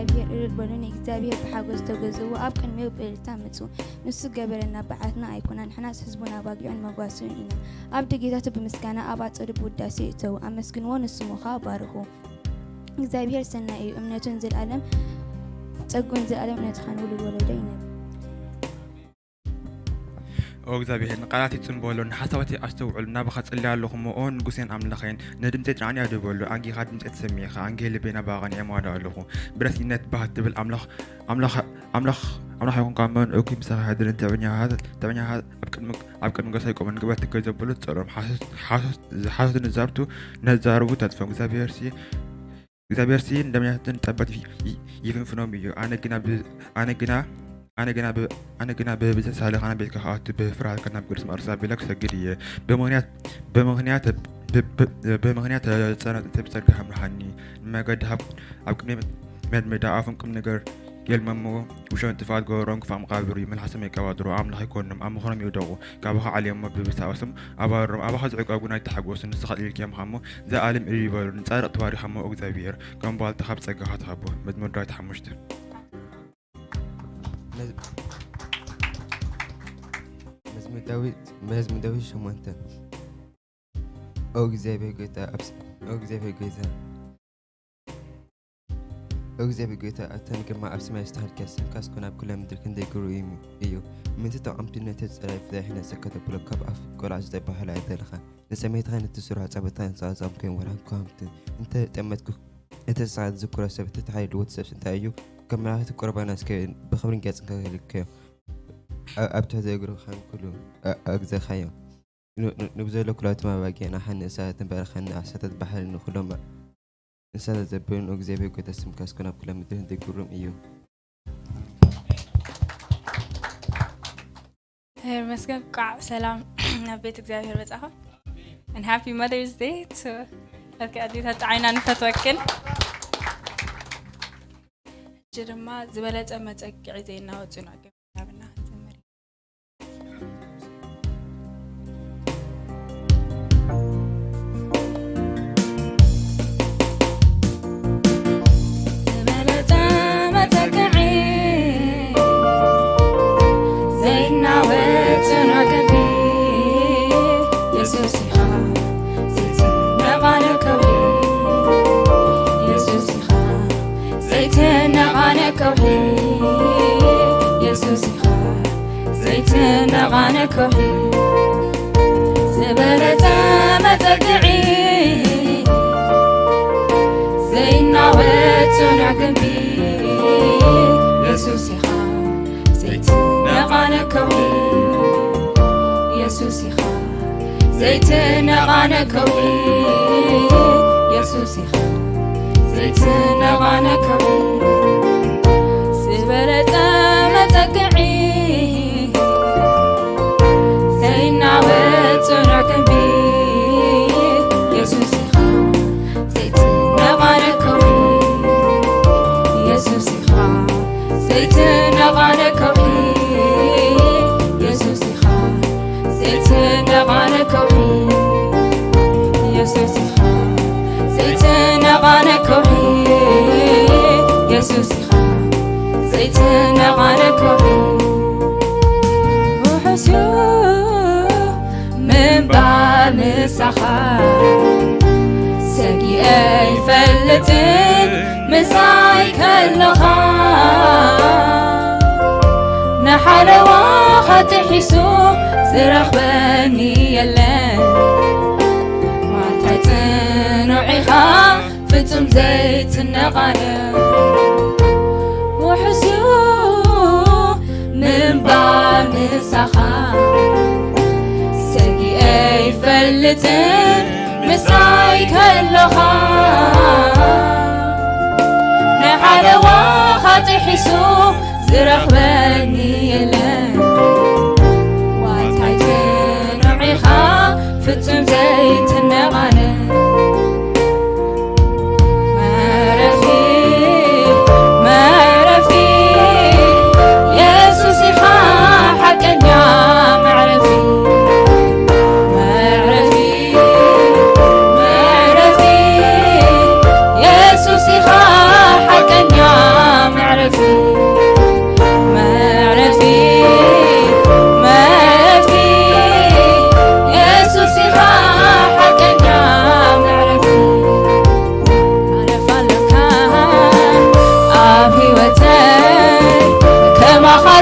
እግዚኣብሔር እልል በሉ፣ ንእግዚኣብሔር ብሓጎስ ተገዝእዎ፣ ኣብ ቅድሚኡ ብእልልታ ምጹ። ንሱ ገበረና በዓትና ኣይኮና፣ ንሕናስ ህዝቡን ኣባጊዑን መጓስኡን ኢና። ኣብ ደጌታቱ ብምስጋና፣ ኣብ ኣጸዱ ብውዳሴ ይእተዉ። ኣመስግንዎ፣ ንስሙ ኸኣ ባርኹ። እግዚኣብሔር ሰናይ እዩ፣ እምነቱን ዘልኣለም ጸግኡን ዘልኣለም እምነትኻን ውሉድ ወለዶ ይነብ። ኦ እግዚኣብሔር፣ ንቃላተይ ጽን በሎ፣ ንሓሳባተይ ኣስተውዕል። ናባኻ ጸልየ ኣለኹ እሞ፣ ኦ ንጉሴን ኣምላኸይን፣ ንድምጸይ ጽናዕኒ ኣድርግ በሎ። ኣንጊኻ ድምጸይ ተሰሚዕኻ፣ ኣንጊሀ ልበይ ናባኻ ኣቕኒዐ እማልዶ ኣለኹ። ብረስነት ባህ ትብል ኣምላኽ፣ ኣምላኽ፣ ኣምላኽ፣ ኣምላኽ ይኹንካ እሞ፣ ንእኩይ ምሳኻ ይሃድርን ትዕቢተኛታት፣ ትዕቢተኛታት ኣብ ቅድሚ፣ ኣብ ቅድሚ ገጽካ ኣይቆሙን። ገበትቲ ከይዘብሉ ትጸልኦም፣ ሓሶት፣ ሓሶት፣ ሓሶት ንዛብቱ፣ ነዛርቡ ተጥፍኦም። እግዚኣብሔርሲ እግዚኣብሔርሲ ንደመኛታትን ጠበብትን ይ-፣ ይ-፣ ይፍንፍኖም እዩ። ኣነ ግና ብ-፣ ኣነ ግና፣ ኣነ ግና ብ-፣ ኣነ ግና ብብዝሒ ሳልኻ ናብ ቤትካ ክኣቱ፣ ብፍርሃትካ ናብ ቅዱስ መቕደስ ኣቢለ ክሰግድ እየ። ብምኽንያት፣ ብምኽንያት፣ ብ-፣ ብ-፣ ብምኽንያት ተጸናጽተ ብጸጋኻ ምርሓኒ። ንመገዲ ኣብ፣ ኣብ ቅድሚ መድምዳ ኣፎም ቁም ነገር የልመሞ፣ ውሸም ጥፍኣት ገበሮም ክፉእ መቓብር እዩ። መልሓሶም የቀባጥሩ፣ ኣምላኽ ይኮኖም፣ ኣብ ምኽሮም ይውደቑ። ካባኻ ዓልዮሞ ብብዝሒ ኣውስም ኣባርሮም፣ ኣባኻ ዝዕቀቡ ናይ ተሓጎሱ፣ ንስኻ ልኢልክዮም ሃሞ፣ ዘኣለም እልል ይበሉ፣ ንጻድቕ ትባሪኻሞ እግዚኣብሔር፣ ከም ባልታ ካብ ጸጋኻ ትሃቦ። መዝሙር ዳዊት ሓሙሽተ። መዝ-፣ መዝሙር ዳዊት፣ መዝሙር ዳዊት ሸሞንተ። ኦ እግዚኣብሔር ጎይታ፣ ኣብ ስ-፣ ኦ እግዚኣብሔር ጎይታ፣ ኦ እግዚኣብሔር ጎይታ፣ ኣታ ንግርማ ኣብ ሰማይ ዝተሃልካ ስምካስ ኮነ ኣብ ኩላ ምድሪ ክንደይ ግሩም እዩ። ምእንቲ ተቓምቲ ነቲ ጸላኢ ፍታሕ ነብሰካ ተብሎ፣ ካብ ኣፍ ቆልዓ ዝተባህለ ኣይደለኻን። ንጸሜትኻ ነቲ ስሩዕ ጸበታ ንጻጻም ከይን ወርሓን ከዋኽብትን እንተ ጠመትኩ፣ እቲ ንስኻ ትዝክሮ ሰብ፣ እቲ ተሓሊልዎ እቲ ሰብሲ እንታይ እዩ? ከም መላእኽቲ ቁርባን ኣስከሬን ብኽብርን ጌጽን ከገልግልካዮ፣ ኣ-፣ ኣብ ትሕቲ እግሩ ከም ኩሉ ኣ-፣ ኣግዘኻዮ። ን-፣ ን-፣ ንብዘሎ ኩላቶም ኣባጊዕና ሓኒ እሳትን በረኻን ንኣሳታት ባሕርን ንኹሎም እንስሳታት ዘበሉን እግዚኣብሔር ጎይታ ስምካስ ኮነ ኣብ ኩላ ምድሪ ክንደይ ግሩም እዩ። ይመስገን፣ ቋዕ ሰላም ናብ ቤት እግዚኣብሔር በጻኹም። And happy Mother's Day to ኣዴታት፣ ጥዓይና ንፈትወክን። ሕጂ ድማ ዝበለጸ መጸግዒ ዘይናወጽ ጽኑዕ ግንባርና ክንዘምር። ዝበለጸ መጸግዒ ዘይናወጽ ጽኑዕ ግንቢ የሱስ ኢኻ። ዘይትነቓነቕ ከውሒ የሱስ ኢኻ። ዘይትነቓነቕ ከውሒ የሱስ ኢኻ። ዘይትነቓነቕ ከውሒ ዝበለጸ መጸግዒ ዘይናወጽ ጽኑዕ ግንቢ የሱስ ኢኻ። ዘይትነቓነቕ ከውሒ የሱስ ኢኻ። ዘይትነቓነቕ ከውሒ የሱስ ኢኻ። ዘይትነቓነቕ ከውሒ ዝበለጸ መጸግዒ ዘይናወጽ ጽኑዕ ግንቢ የሱስ ኢኻ። ዘይትነቓነቕ ከውሒ የሱስ ኢኻ። ዘይትነቓነቕ ከውሒ የሱስ ኢኻ። ዘይትነቓነቕ ከውሒ የሱስ ኢኻ። ዘይትነቓነቕ ከውሒ የሱስ ኢኻ። ዘይትነቓነቕ ከውሒ ውሑስ እዩ ምንባር ምሳኻ። ሰጊኤ ይፈልጥን ምሳይ ከለኻ። ንሓለዋ ኸጥሒሱ ዝረኽበኒ የለን። ዋልታይ ጽኑዕ ኢኻ ፍጹም ዘይትነቓነቕ። ውሑስ እዩ ምንባር ምሳኻ። ሰጊኤ ይፈልጥን ምሳይ ከለኻ። ንሓለዋ ኸጥሒሱ ዝረኽበኒ የለን። ዋልታይ ጽኑዕ ኢኻ ፍጹም ዘይትነቓነቕ። መዕረፊ፣ መዕረፊ፣ የሱስ ኢኻ ሓቀኛ መዕረፊ። መዕረፊ፣ መዕረፊ፣ የሱስ ኢኻ ሓቀኛ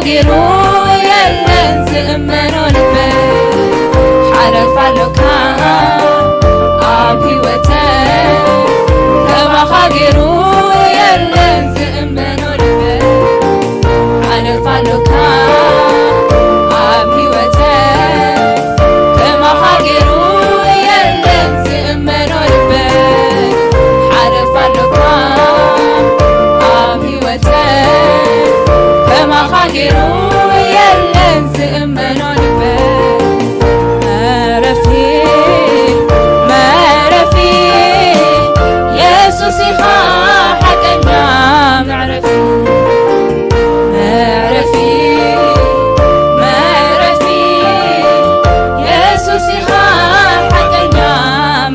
ጌሩ የለን ዝእመኖ ልበይ ሓለፋ ኣሎካ ኣብ ህይወተይ ከማኻ ጌሩ የለን ዝእመኖ ልበይ ሓለፋ ኣሎካ ኣብ ህይወተይ ከማኻ ጌሩ የለን ዝእመኖ ልበይ ሓለፋ ኣሎካ ኣብ ህይወተይ ከማኻ ጌሩ የለን ዝእመኖ ልበይ መዕረፊ መዕረፊ የሱስ ኢኻ ሓቀኛ መዕረፊ መዕረፊ መዕረፊ የሱስ ኢኻ ሓቀኛ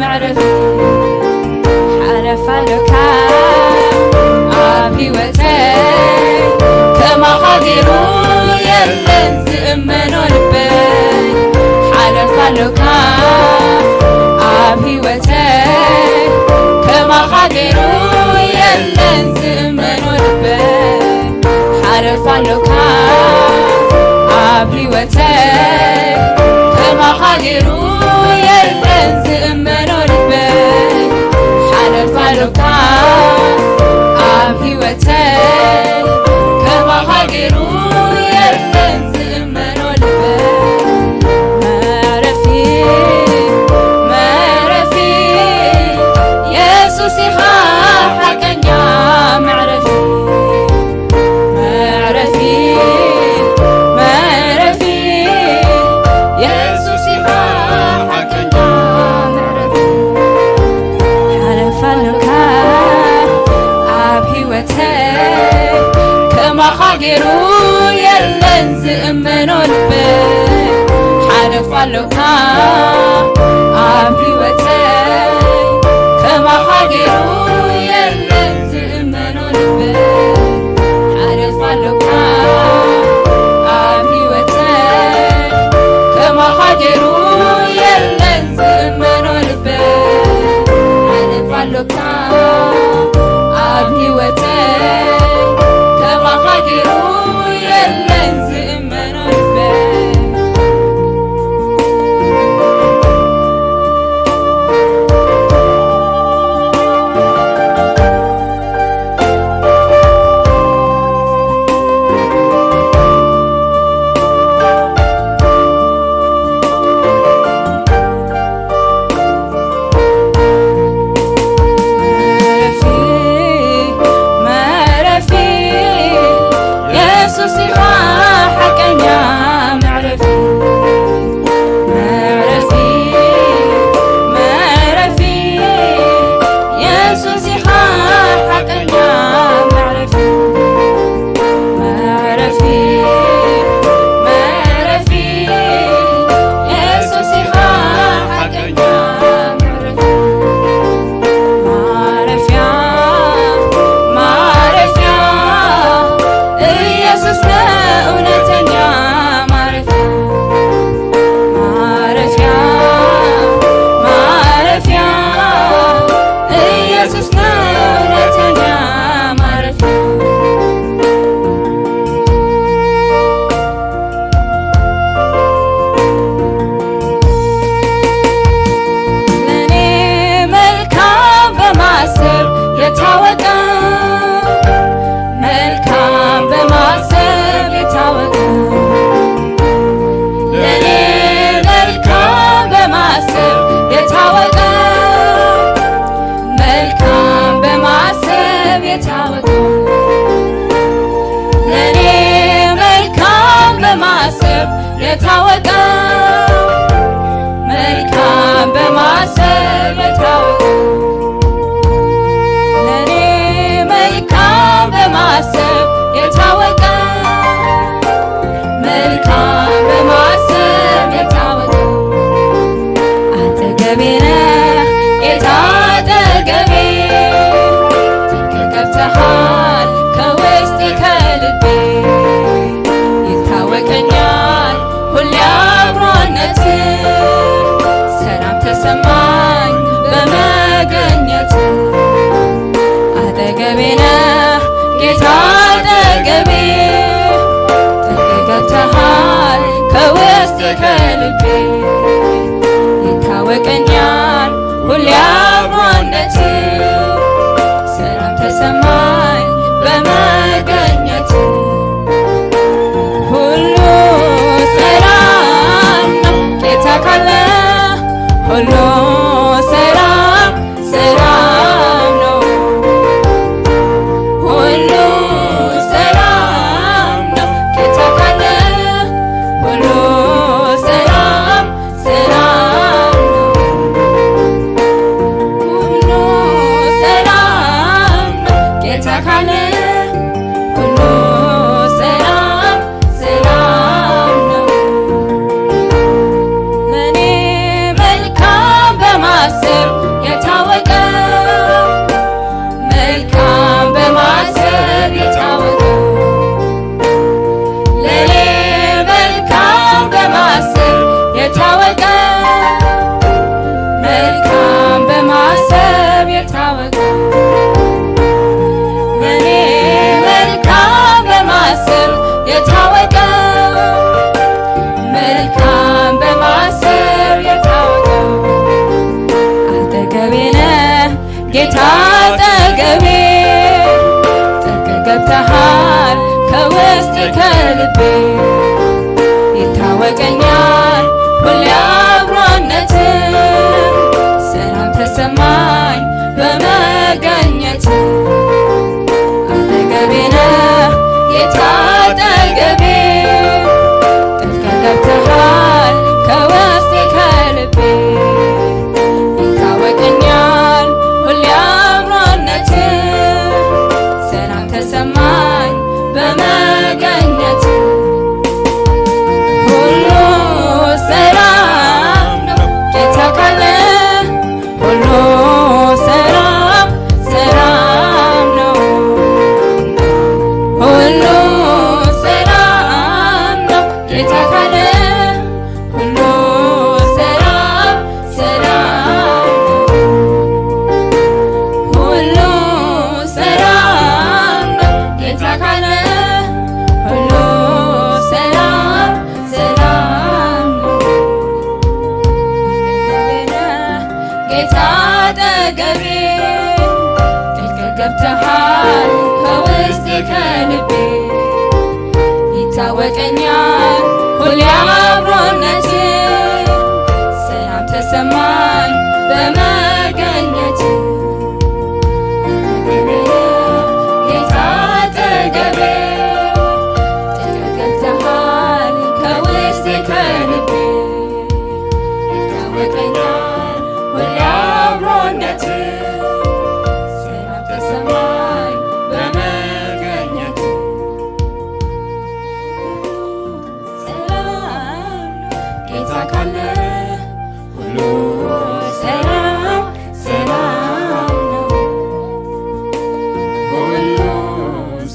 መዕረፊ ሓለፋ ኣሎካ ኣብ ህይወተይ ከማኻ ጌሩ የለን ዝእመኖ ልበይ ሓለፋ ኣሎካ ኣብ ህይወተይ ከማኻ ጌሩ የለን ዝእመኖ ልበይ ሓለፋ ኣሎካ ኣብ ህይወተይ ከማኻ ጌሩ የለን ዝእመኖ ልበይ ሓለፋ ኣሎካ ኣብ ህይወተይ ከማኻ ጌሩ የለን ዝእመኖ ልበይ መዕረፊ መዕረፊ የሱስ ኢኻ ሓቀኛ መዕረፊ መዕረፊ መዕረፊ የሱስ ኢኻ ሓቀኛ መዕረፊ ሓለፋ ኣሎካ ኣብ ህይወተይ ከማኻ ጌሩ የለን ዝእመኖ ልበይ ሓለፋ ኣሎካ ኣብ ህይወተይ ከማኻ ጌሩ የለን ዝእመኖ ልበይ ሓለፋ ኣሎካ ኣብ ህይወተይ ከማኻ ጌሩ የለን ዝእመኖ ልበይ ሓለፋ ኣሎካ ኣብ ህይወተይ ከማኻ ጌሩ የለን ዝእመኖ ልበይ መዕረፊ መዕረፊ የሱስ ኢኻ ሓቀኛ መዕረፊ መዕረፊ መዕረፊ የሱስ ኢኻ ሓቀኛ መዕረፊ መዕረፊ መዕረፊ የሱስ ኢኻ ሓቀኛ መዕረፊ ማረፊያ ማረፊያ ኢየሱስ ነእውነተኛ ማረፊያ ማረፊያ ማረፊያ ኢየሱስ ነእውነተኛ ማረፊያ ለኔ መልካም በማሰብ የታወቀ መልካም በማሰብ የታወቀ ለኔ መልካም በማሰብ የታወቀ መልካም በማሰብ የታወቀ ለኔ መልካም በማሰብ የታወቀ መልካም በማሰብ የታወቀ ለኔ መልካም በማሰብ የታወቀ መልካም በማሰብ የታወቀ አጠገቤ ነህ ጌታ አጠገቤ ከፍተሃል ከውስጥ ከልቤ ይታወቀኛል ሁሌ አብሮነት ሰላም ተሰማኝ በመገኘት አጠገቤ ነህ ጌታ አጠገቤ ጥልቅ ቃል ከውስጥ ከልቤ ይታወቀኛል ሁሌ አብሮነት። ሰላም ተሰማኝ በመገኘት። አጠገቤ ነህ ጌታ አጠገቤ፣ ጥልቅ ገብተሃል ከውስጥ ከልቤ። ይታወቀኛል ሁሌ አብሮነት፣ ሰላም ተሰማኝ በመገኘት። ሁሉ ሰላም ነው ጌታ ካለ፣ ሁሉ ሰላም ሰላም ነው። ሁሉ ሰላም ነው ጌታ ካለ፣ ሁሉ ሰላም ሰላም ነው። ሁሉ ሰላም ነው ጌታ ካለ፣ ሁሉ ሰላም ሰላም ነው። ጌታ አጠገቤ፣ ጥልቅ ገብተሃል ከውስጥ ከልቤ። ይታወቀኛል ሁሌ አብሮነት፣ ሰላም ተሰማኝ በመገኘት። ጌታ አጠገቤ፣ ጥልቅ ገብተሃል ከውስጥ ከልቤ። ይታወቀኛል ሁሌ አብሮነት፣ ሰላም ተሰማኝ በመገኘት። ሰላም ጌታ ካለ፣ ሁሉ ሰላም ሰላም ነው። ሁሉ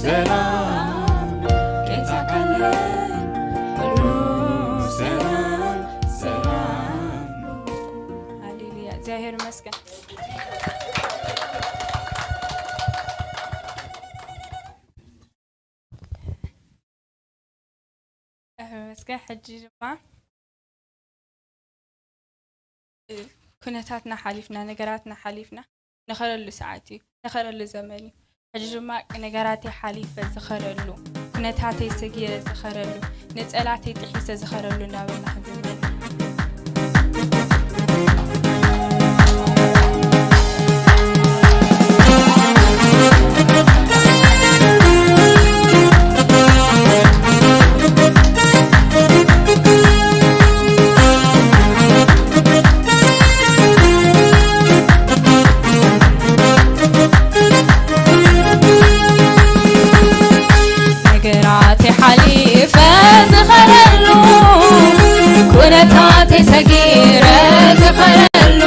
ሰላም ጌታ ካለ፣ ሁሉ ሰላም ሰላም ነው። ሃሌሉያ፣ እግዚአብሔር ይመስገን። ይመስገን። ሕጂ ድማ ኩነታትና ሓሊፍና፣ ነገራትና ሓሊፍና ንኸረሉ ሰዓት እዩ፣ ንኸረሉ ዘመን እዩ። ሕጂ ድማ ነገራተይ ሓሊፈ ዝኸረሉ፣ ኩነታተይ ሰጊረ ዝኸረሉ፣ ንጸላተይ ጥሒሰ ዝኸረሉ እናበልና ክንዝምር ኢና። ነገራተይ ሓሊፈ ዝኸረሉ፣ ኩነታተይ ሰጊረ ዝኸረሉ፣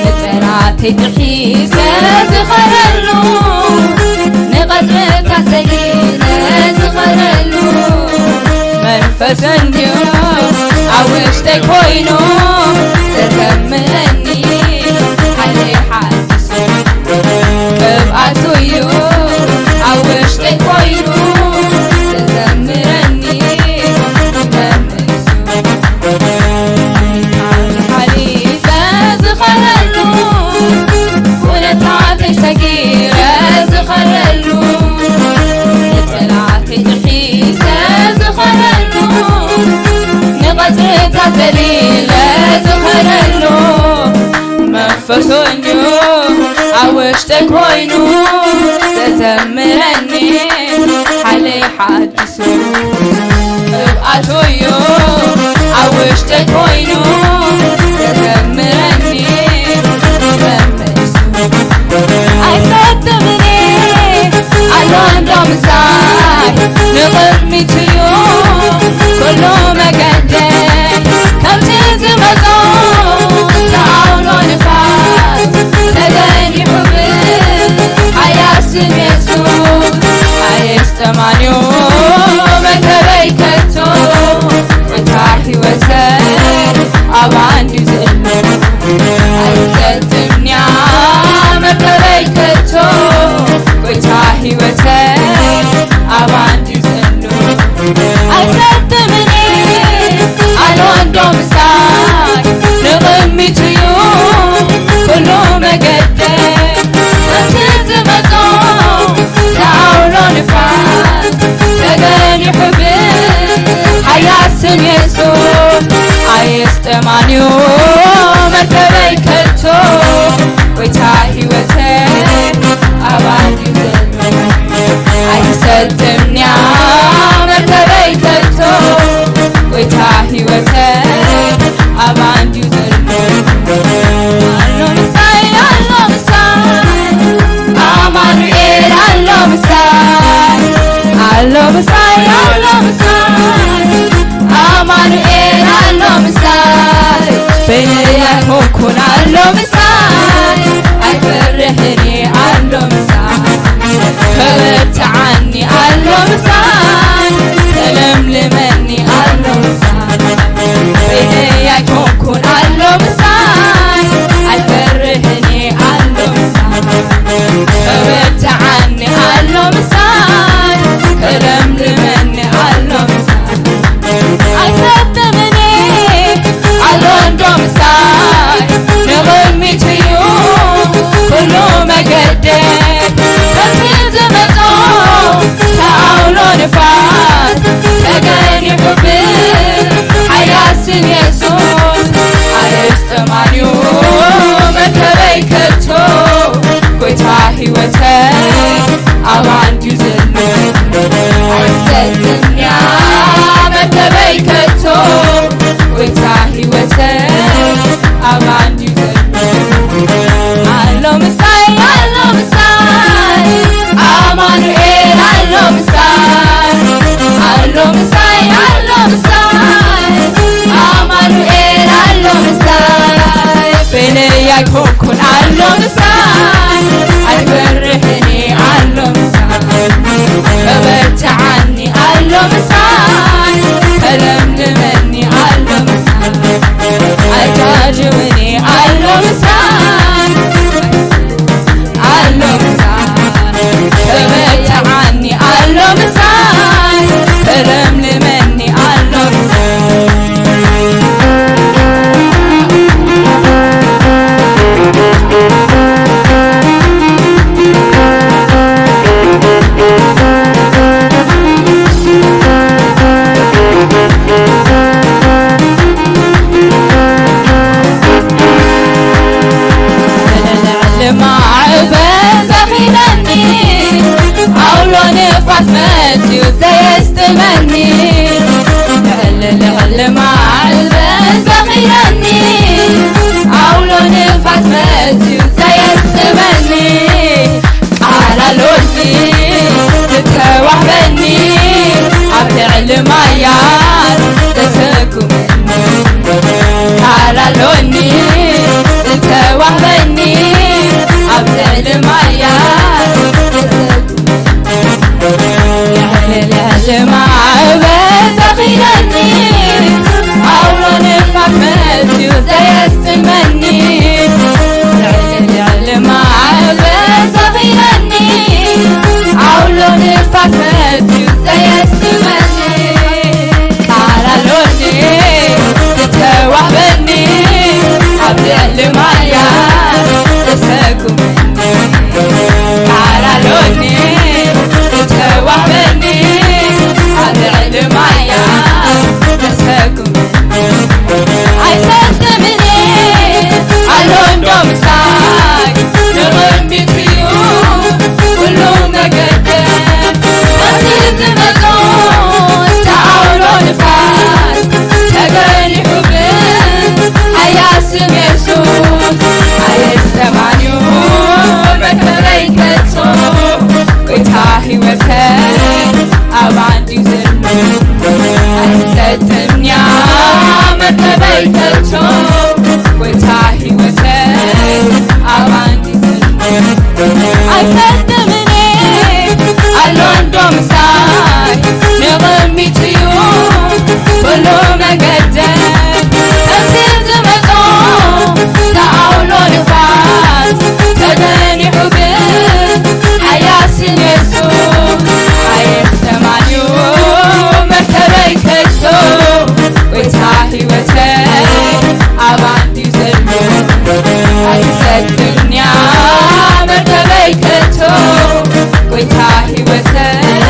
ንጸላተይ ጥሒሰ ዝኸረሉ፣ ንቐጽርታት ሰጊረ ዝኸረሉ፣ መንፈስ እንድዩ ኣብ ውሽጠይ ኮይኑ ዘዘምረኒ፣ ሓይለይ ሓዲሱ ቅብኣቱ እዩ ኣብ ውሽጠይ ኮይኑ ዘዘምረኒ፣ መምሱ ሓሊፈ ዝኸረሉ፣ ኩነታተይ ሰጊረ ዝኸረሉ፣ ንጸላተይ ጥሒሰ ዝኸረሉ፣ ንቐጽርታት ዘሊለ ዝኸረሉ፣ መንፈሱ እንድዩ ኣብ ውሽጠይ ኮይኑ ዘዘምረኒ፣ ሓይለይ ሓዲሱ ቅብኣቱ እዩ ኣብ ውሽጠይ ኮይኑ ዘዘምረኒ፣ መምሱ ኣይሰጥምን ኣሎ እንዶ ምሳይ ንቕድሚት እዩ ኩሉ መገደይ። ከምቲ ዝመጾ ዝኣውሎ ንፋስ ተገዲሑ ብሓያል ስም የሱስ ኣይስጠማን እዩ መርከበይ ከቶ። ጎይታ ህይወተይ ኣብ ኣንድዩ ዝእመን ኣይሰጥምንያ መርከበይ ከቶ። ጎይታ ህይወተይ ኣብ ኣንድዩ ዝእመን ኣይሰጥምን ኣሎ እንዶ ምሳይ ንቕድሚት እዩ ኩሉ መገደይ። እቲ ዝመጾ ዝኣውሎ ተገኒሑ ብሓያል ስም የሱስ ኣየስጠማንዩ መርከበይ ከቶ። ጎይታ ህይወተይ ኣባን እዩ ዘሎ ኣይትሰጥምንያ መርከበይ ከቶ። ጎይታ ህይወተይ ኣባን እዩ ዘሎ ኣሎ ምሳይ ኣሎ ምሳይ ኣማኑኤል ኣሎ ምሳይ ኣሎ ምሳይ ኣሎ ምሳይ ኣማኑኤል ኣሎ ምሳይ በይነይ ኣይኮንኩን ኣሎ ምሳይ ኣይፈርሕን እየ ኣሎ ምሳይ ከበርትዓኒ ኣሎ ምሳይ ከለምልመኒ ኣሎ ምሳይ በይነይ ኣይኮንኩን ኣሎ ምሳይ ኣይፈርሕን እየ ኣሎ ምሳይ ከበርትዓኒ ኣሎ ምሳይ ከለምልመኒ ኣሎ ምሳይ ኣይሰጥምን ኣሎ እንዶ ምሳይ ንቕድሚት እዩ ኩሉ መገደይ ከምቲ ዝመጾ ተኣውሎ ንፋስ ተገኒሑ ብሓያል ስም የሱስ ኣየስጠማንዩ መርከበይ ከቶ ጎይታ ህይወተይ ኣባን ድዩ ዘሎ ኣይትሰጥምንያ መርከበይ ከቶ ጎይታ ህይወተይ ኣባን ድዩ ዘሎ ኣሎ ምሳይ ኣሎ ምሳይ ኣማኑኤል ኣሎ ምሳይ ኣሎ ምሳይ ኣሎ ምሳይ ኣማኑኤል ኣሎ ምሳይ በይነይ ኣይኮንኩን ኣሎ ምሳይ ኣይፈርሕን እየ ኣሎ ምሳይ ከበርትዓኒ ኣሎ ምሳይ ከለምልመኒ ኣሎ ምሳይ ኣይጋጅውኒ ኣሎ ምሳይ ኣሎ ምሳይ ከበርትዓኒ ኣሎ ምሳይ ከለምልመኒ ኣሎ ምሳይ ልዕሊ ማዕበል ዘኺለኒ ኣውሎ ንፋስ መፅዩ ዘየስጥመኒ ልዕሊ ልዕሊ ማዕበል ዘኺለኒ ኣውሎ ንፋስ መፅዩ ዘየስጥመኒ ቃል ኣሎኒ ዝተዋህበኒ ኣብ ልዕሊ ማያት ተሰጉመኒ ቃል ኣሎኒ ዝተዋህበኒ ኣብ ልዕሊ ማያት ተሰጉመኒ ልዕሊ ልዕሊ ማዕበል ተኺለኒ ኣውሎ ንፋስ መፅዩ ዘየስጥመኒ ልዕሊ ልዕሊ ማዕበል ተኺለኒ ኣውሎ ንፋስ መፅዩ ዘየስጥመኒ ቃል ኣሎኒ ዝተዋህበኒ ኣብ ልዕሊ ማያት ተሰጉመኒ ቃል ኣሎኒ ዝተዋህበኒ ኣብ ልዕሊ ማያት ተሰጉመኒ ኣይሰጥምን ኣሎ እንዶ ምሳይ ንቕድሚት እዩ ኩሉ መገደይ በቲ ዝመጾ ተኣውሎ ንፋስ ተገሊሑ ብሓያል ስም የሱስ ኣየስተማንዩ መከረይ ከቶ ጎይታ ህይወተይ ኣባን ድዩ ዘሎ ኣይሰጥንያ መርከበይ ከቶ ጎይታ ህይወተይ ኣባን ድዩ ዘሎ ኣይሰጥምኒ ኣሎ እንዶ ምሳይ ንቕድሚት እዩ ኩሉ መገደይ ከምዚ ዝመጾ ተኣውሎ ንፋስ ተገኒሑ ግን ሓያል ስም የሱስ ኣየስተማንዩ መርከበይ ከቶ ጎይታ ህይወተይ ኣባን ድዩ ዘሎ ኣይትሰጥምንያ መርከበይ ከቶ ጎይታ ህይወተይ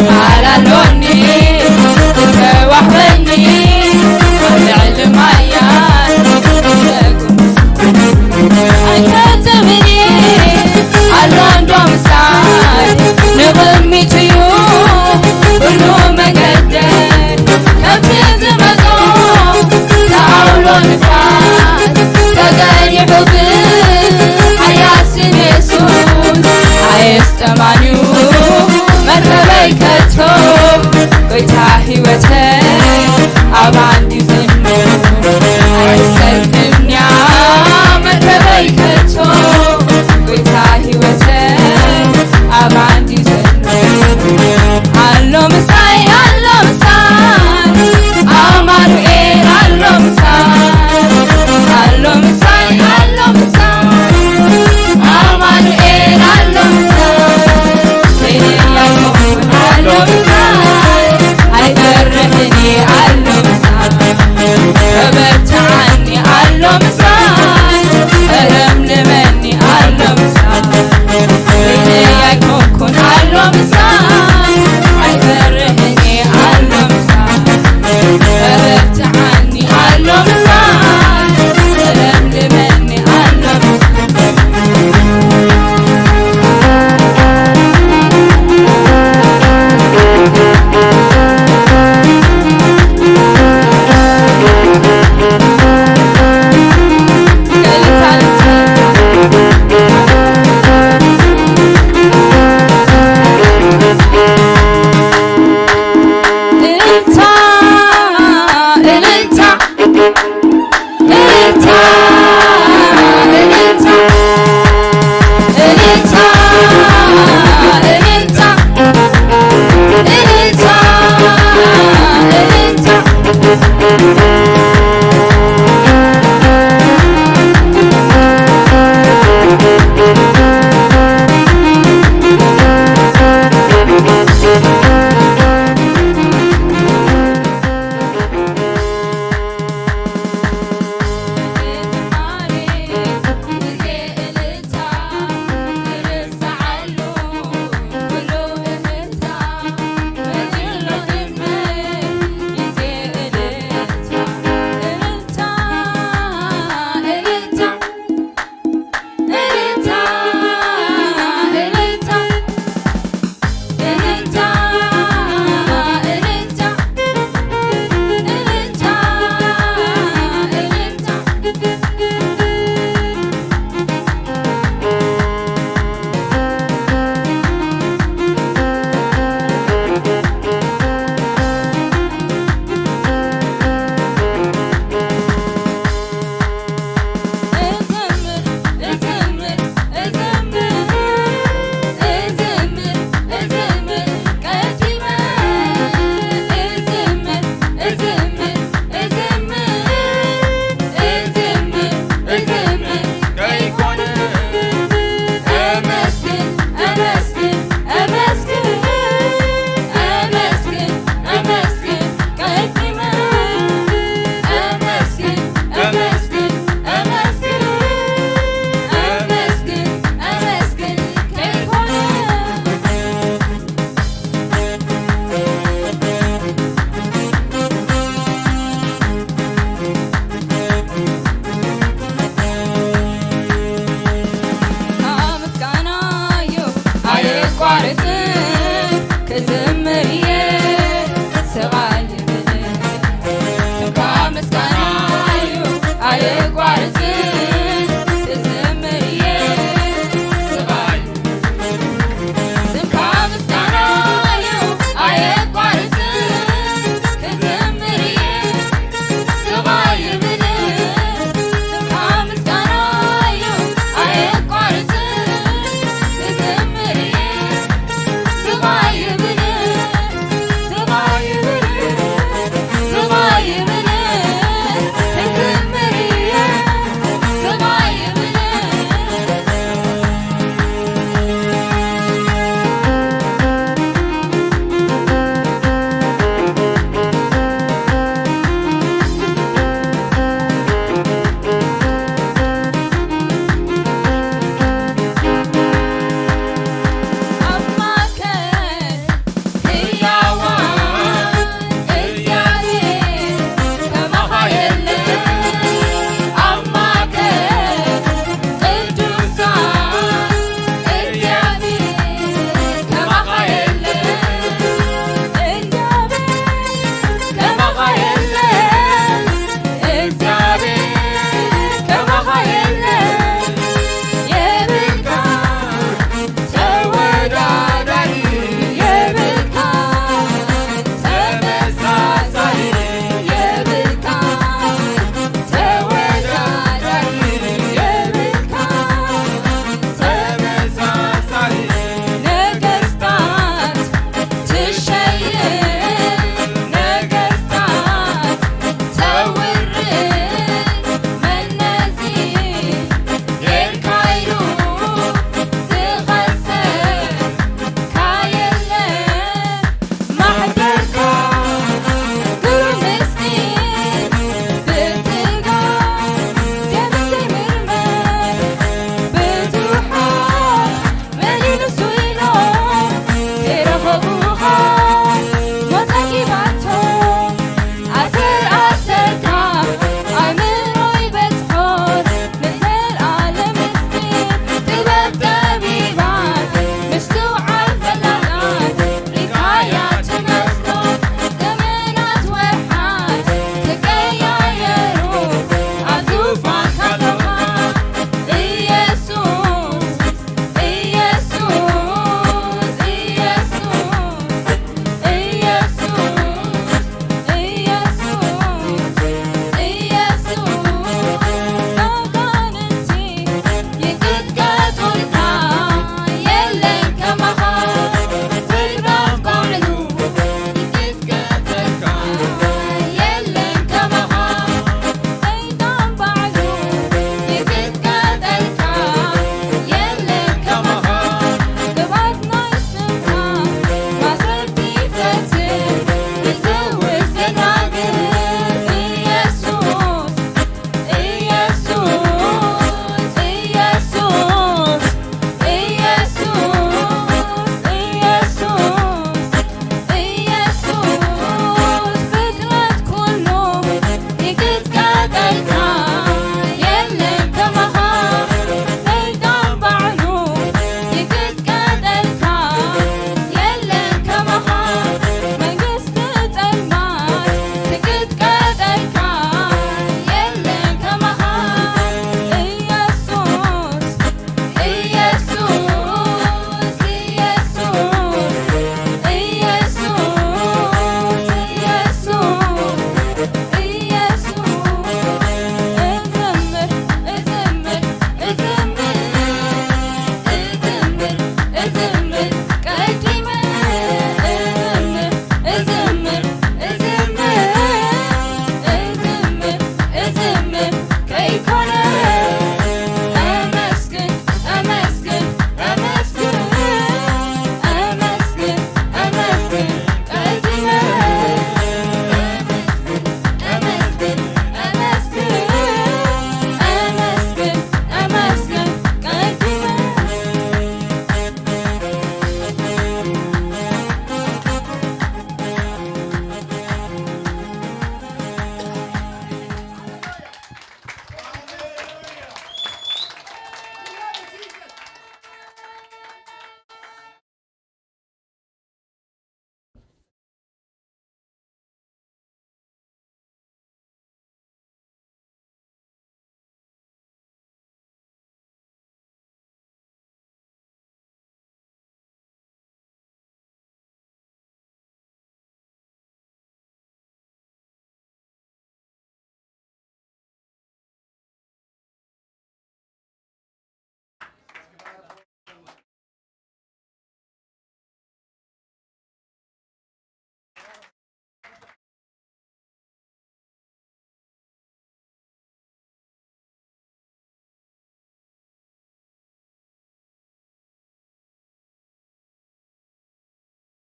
ቃል ኣሎኒ ዝተዋህበኒ ኣብ ልዕሊ ማያት ኣይሰልጥምኒ ኣሎ እንዶ ምሳይ ንቕድሚት እዩ ኩሉ መገደይ ከምቲ ዝመጾ ተኣውሎ ንፋስ ተገኒሑ ግን ሓያል ስም የሱስ ኣየስጠማንዩ መርከበይ ከቶ ጎይታ ህይወተይ ኣብ ኣንዲ ዝኑ ኣይሰልጥንያ መርከበይ ከቶ ጎይታ ህይወተይ ኣብ ኣንዲ ዝኑ ኣሎ ምሳይ ኣሎ ምሳይ ኣማኑኤል ኣሎ ምሳይ ኣሎ ምሳይ ኣሎ ምሳይ ኣማኑኤል ኣሎ ምሳይ ኣይፈርሕን ኣሎ ምሳይ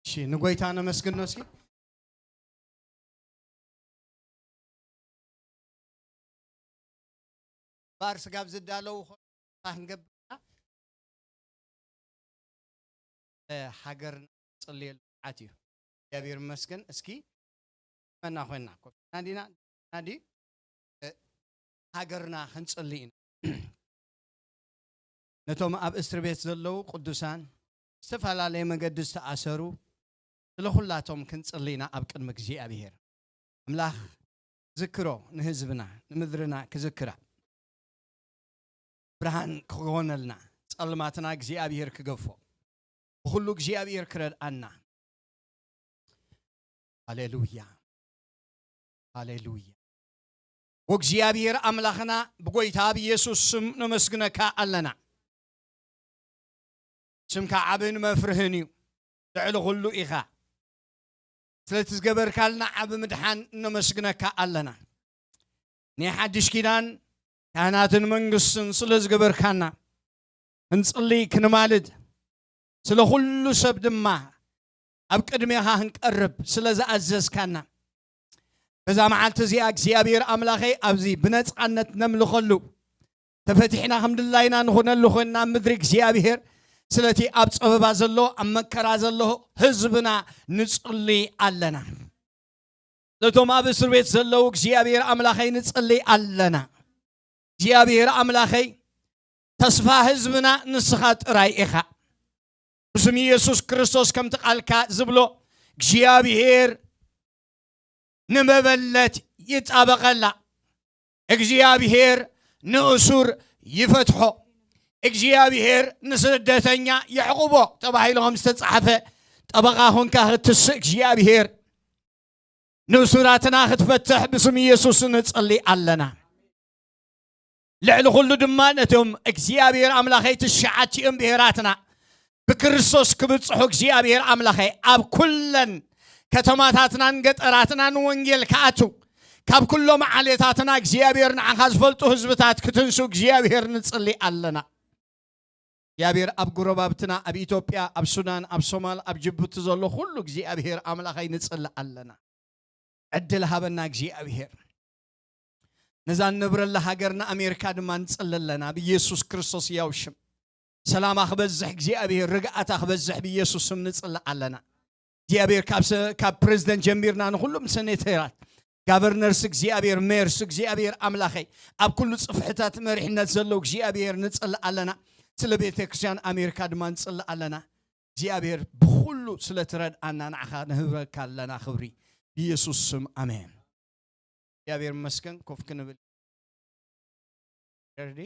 እሺ፣ ንጎይታ ነመስግኖ እስኪ። ባር ስጋብ ዝዳለው ክንገብርና ሃገርና ጽልየሉ ሰዓት እዩ። እግዚኣብሔር ይመስገን። እስኪ መና ኮይና ኮፍ ዲና ዲና ዲ ሃገርና ክንጽሊ ኢና። ነቶም ኣብ እስር ቤት ዘለዉ ቅዱሳን፣ ዝተፈላለየ መገዲ ዝተኣሰሩ፣ ስለ ኩላቶም ክንጽሊ ኢና ኣብ ቅድሚ እግዚኣብሔር። ኣምላኽ ዝክሮ ንህዝብና፣ ንምድርና ክዝክራ፣ ብርሃን ክኾነልና፣ ጸልማትና እግዚኣብሔር ክገፎ፣ ብኹሉ እግዚኣብሔር ክረድኣና። ሃሌሉያ፣ ሃሌሉያ። ወእግዚኣብሔር ኣምላኽና፣ ብጎይታ ብኢየሱስ ስም ነመስግነካ ኣለና። ስምካ ዓብን መፍርህን እዩ፣ ልዕሊ ኩሉ ኢኻ። ስለቲ ዝገበርካልና ዓቢ ምድሓን ነመስግነካ ኣለና። ናይ ሓድሽ ኪዳን ካህናትን መንግስትን ስለ ዝገበርካና፣ ክንጽሊ ክንማልድ፣ ስለ ኩሉ ሰብ ድማ ኣብ ቅድሜኻ ክንቀርብ ስለ ዝኣዘዝካና፣ በዛ መዓልቲ እዚኣ እግዚኣብሔር ኣምላኸይ ኣብዚ ብነጻነት ነምልኸሉ፣ ተፈቲሕና ከም ድላይና ንኹነሉ ኮይንና ኣብ ምድሪ እግዚኣብሔር፣ ስለቲ ኣብ ጸበባ ዘሎ፣ ኣብ መከራ ዘሎ ህዝብና ንጽሊ ኣለና። ነቶም ኣብ እስር ቤት ዘለዉ እግዚኣብሔር ኣምላኸይ ንጽሊ ኣለና። እግዚኣብሔር ኣምላኸይ ተስፋ ህዝብና ንስኻ ጥራይ ኢኻ። ብስም ኢየሱስ ክርስቶስ ከምቲ ቃልካ ዝብሎ እግዚኣብሔር ንመበለት ይጣበቐላ፣ እግዚኣብሔር ንእሱር ይፈትሖ፣ እግዚኣብሔር ንስደተኛ የዕቑቦ ተባሂሉ ከም ዝተጻሕፈ ጠበቓ ኾንካ ክትስእ እግዚኣብሔር ንእሱራትና ክትፈትሕ ብስም ኢየሱስ ንጸሊ ኣለና። ልዕሊ ኩሉ ድማ ነቶም እግዚኣብሔር ኣምላኸይ ትሽዓቲኦም ብሔራትና ብክርስቶስ ክብጽሑ እግዚኣብሔር ኣምላኸይ ኣብ ኩለን ከተማታትናን ገጠራትናን ወንጌል ክኣቱ ካብ ኩሎም ዓሌታትና እግዚኣብሔር ንዓኻ ዝፈልጡ ህዝብታት ክትንሱ እግዚኣብሔር ንጽሊ ኣለና። እግዚኣብሔር ኣብ ጎረባብትና ኣብ ኢትዮጵያ ኣብ ሱዳን ኣብ ሶማል ኣብ ጅቡቲ ዘሎ ኩሉ እግዚኣብሔር ኣምላኸይ ንጽሊ ኣለና። ዕድል ሃበና እግዚኣብሔር። ነዛ ንነብረላ ሃገርና ኣሜሪካ ድማ ንጽሊ ኣለና። ብኢየሱስ ክርስቶስ ያው ሽም ሰላማ ክበዝሕ እግዚኣብሔር ርግኣታ ክበዝሕ ብኢየሱስ ስም ንጽሊ ኣለና። እግዚኣብሔር ካብ ሰ-፣ ካብ ፕሬዝደንት ጀሚርና ንኹሎም ሴኔተራት ጋቨርነርስ እግዚኣብሔር ሜርስ እግዚኣብሔር ኣምላኸይ ኣብ ኩሉ ጽፍሕታት መሪሕነት ዘለዉ እግዚኣብሔር ንጽሊ ኣለና። ስለ ቤተ ክርስቲያን ኣሜሪካ ድማ ንጽሊ ኣለና። እግዚኣብሔር ብኹሉ ስለ ትረድኣና ንዓኻ ንህበካ ኣለና ክብሪ ብኢየሱስ ስም ኣሜን። እግዚኣብሔር ይመስገን። ኮፍ ክንብል። Ready?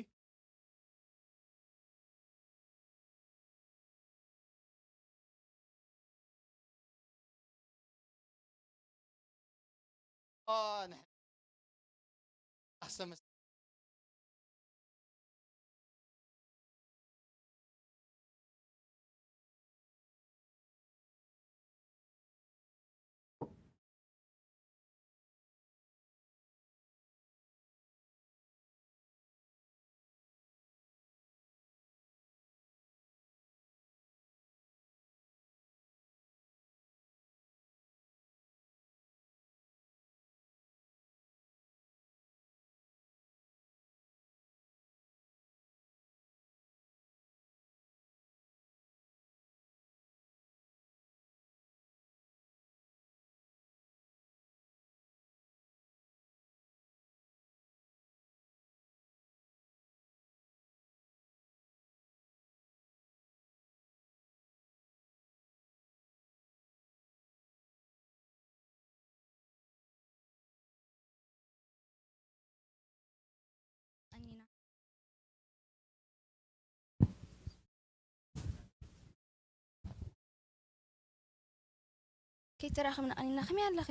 ከይተራኸብና ቀኒና። ከመይ ኣለኺ?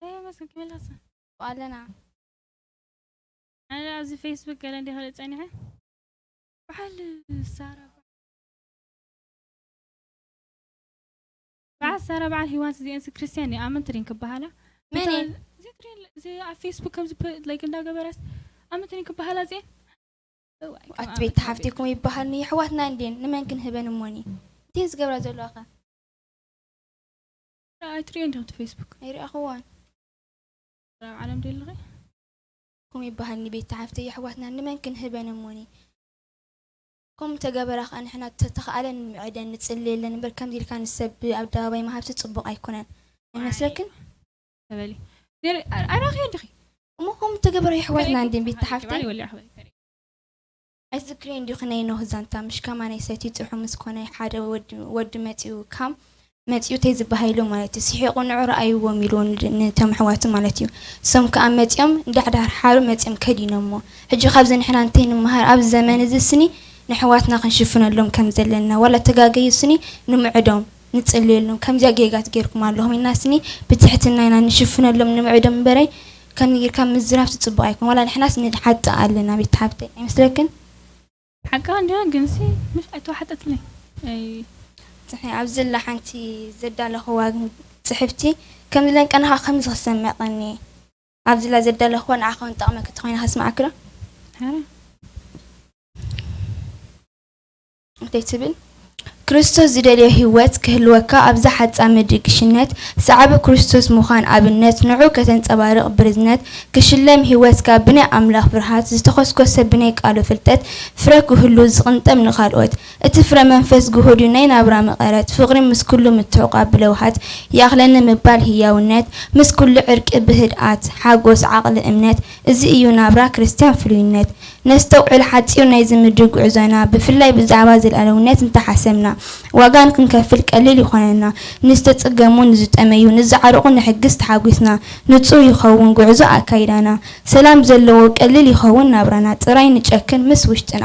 ኣይ፣ መስገን ከመይ ኣለኺ? ኣለና። ኣነ ኣብዚ ፌስቡክ ገለ እንደ ክርኢ ጸኒሐ። በዓል ሳራ፣ በዓል ሳራ፣ በዓል ሂዋንስ እዚኤንስ ክርስትያን እየ፣ ኣመንቲ ድን ክበሃላ? መን እየ? እታ፣ እዚ ትሪኤን፣ እዚ ኣብ ፌስቡክ ከምዚ ፕ-፣ ላይክ እንዳገበራስ ኣመንቲ ድን ክበሃላ እዚኤን? እዋይ፣ ከም ኣቲ ቤት ኣመንቲ ሓፍቴኩም ይበሃል፣ ንየሕዋትና እንዴን፣ ንመን ክንህበን እሞኒ? እንቴን ዝገብራ ዘለዋ ከ? ኣይትሪኦ እንዲኹም እቲ ፌስቡክ? ኣይረኣኽዋን። ኣብ ዓለም ድዩ ኣለኺ? ከምኡ ይበሃል፣ ንቤት ሓፍተይ ኣሕዋትና ንመን ክንህበን እሞኒ? ከምኡ ተገበራ ከኣ ንሕና ተተኻእለን ንምዕደን ንጽልየለን እምበር፣ ከምዚ ኢልካ ንሰብ ኣብ ኣደባባይ ምሃብሲ ጽቡቕ ኣይኮነን። ኣይመስለክን? ተበሊ። ነር-፣ ኣይ-፣ ኣይረኣኽዮ እንዲኺ? እሞ ከምኡ ተገበራ የሕዋትና ከመይ እንድን ቤት ሓፍተይ? ባል ይወልዕ ኣሕዋት ከመይ? ኣይትዝክርዮን ዲኺ ናይ ኖህ ዛንታ? ምሽ ከማን ናይ ሰትዩ ጽርሑ ምስ ኮነ፣ ሓደ ወዲ፣ ወዲ መጺኡ፣ ካም መጺኡ ተይ ዝበሃይሉ ማለት እዩ። ስሒቑ ንዑ ረኣይዎም ኢልዎ ን-፣ ነቶም ኣሕዋቱ ማለት እዩ። እሶም ከኣ መጺኦም እንዳሕዳርሓሩ መጺኦም ከዲኖሞ። ሕጂ ካብዚ ንሕና እንታይ ንምሃር? ኣብዚ ዘመን እዚ ስኒ ንኣሕዋትና ክንሽፍነሎም ከም ዘለና፣ ዋላ ተጋገዩ ስኒ ንምዕዶም፣ ንጽልየሎም። ከምዚኣ ጌጋት ጌርኩም ኣለኹም ኢልና ስኒ ብትሕትና ኢና ንሽፍነሎም፣ ንምዕዶም እምበረይ ከምዚ ጌርካ ምዝራብ ጽቡቕ ኣይኮን። ዋላ ንሕናስ ንሓጥእ ኣለና ቤት ሓብተይ። ኣይመስለክን? ሓቅኻ እንዲያ፣ ግንሲ ምሽ ኣይተዋሕጠትለይ። ኣይ። ጽሕኒ ኣብዚ ዘላ ሓንቲ ዘዳለኽዋ ጽሕፍቲ ከም ዝለንቀናኻ ከም ዝኽሰመቐኒ። ኣብዚ ዘላ ዘዳለኽዋ ንዓኻ እውን ጠቕመ ክትኾይና ከስምዓክዶ? ኧረ። እንታይ ትብል? ክርስቶስ ዝደልዮ ህይወት ክህልወካ ኣብዛ ሓጻ ምድሪ ግሽነት፣ ሰዓቢ ክርስቶስ ምዃን ኣብነት፣ ንዑ ከተንጸባርቕ ብርዝነት፣ ክሽለም ህይወትካ ብናይ ኣምላኽ ፍርሃት፣ ዝተኾስኮሰ ብናይ ቃሉ ፍልጠት፣ ፍረ ክህሉ ዝቕንጠም ንኻልኦት። እቲ ፍረ መንፈስ ግሁድ እዩ ናይ ናብራ መቐረት፣ ፍቕሪ ምስ ኩሉ ምትሕቋብ ብለውሃት፣ ይኣኽለኒ ምባል ህያውነት፣ ምስ ኩሉ ዕርቂ ብህድኣት፣ ሓጎስ ዓቕሊ እምነት፣ እዚ እዩ ናብራ ክርስትያን ፍሉይነት። ነስተውዕል ሓጺር ናይዚ ምድሪ ጉዕዞና፣ ብፍላይ ብዛዕባ ዘልኣለውነት እንተሓሰብና፣ ዋጋ ንክንከፍል ቀሊል ይኾነና። ንዝተጸገሙ ንዝጠመዩ፣ ንዝዓርቑ ንሕግዝ ተሓጒስና፣ ንጹር ይኸውን ጉዕዞ ኣካይዳና። ሰላም ዘለዎ ቀሊል ይኸውን ናብራና፣ ጥራይ ንጨክን ምስ ውሽጥና።